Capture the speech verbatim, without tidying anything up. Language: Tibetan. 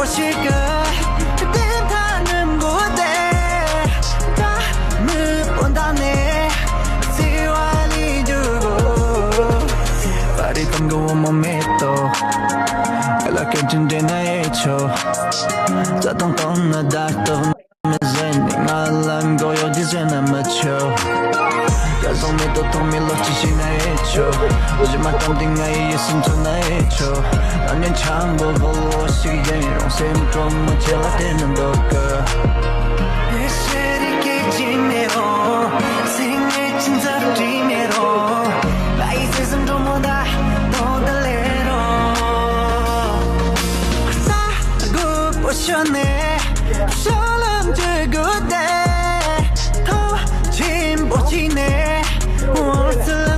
ཞིག་གི་དེ་མཐའ་ནི་མགོ་དེ་ད་མི་པོ་འདང་ནས་སེ་བ་ལི་འཇུག་གོ། པ་རི་ཕམ་གི་བུ་མོ་མེད་དོ། ལ་ཀན་ཅིན་འདྲེ་ན་ཨེ་ཆོ། རྩ་དང་སྟོང་ན་བརྡ་རྟགས་མི་ཟན་ནི་ང་ལ་མགོ་གཡོག་འདི་ཟན་ན་མི་ཆོ། སྐལ་བཟང་མེད་དོ་ཐོག་མེད་ལོ་ཅི་ཞིག་ན་ཨེ་ཆོ། གཞི་མ་གཏོང་འདི་ང་ཡི་ཡིད་སེམས་ཚོ་ན་ཨེ་ཆོ། ཨ་ནེ་འཆང་བོ་བོ་ལོ་ཞིག་ཡིན་རུང་སེམས་ཁྲོམ་མ་ཆེ་ལ་དེ་ནི་འདོད་གི། ཨེ་ཤེ་རི་ཀེ་ཅི་མེ་རོ། སེང་ངེ་ཅི་འཛབ་ཀྲི་མེ་རོ། ལ་ཡི་སེ་སེམས་འགྲོ་མོ་ད་དོ་ད་ལེ་རོ། ས་གུ་པོ་ཤོ་ནེ་ཤོ་ལམ་ཅི་གུ་དེ་ཐོ་ཆིན་པོ་ཆི་ནེ་བང་སི་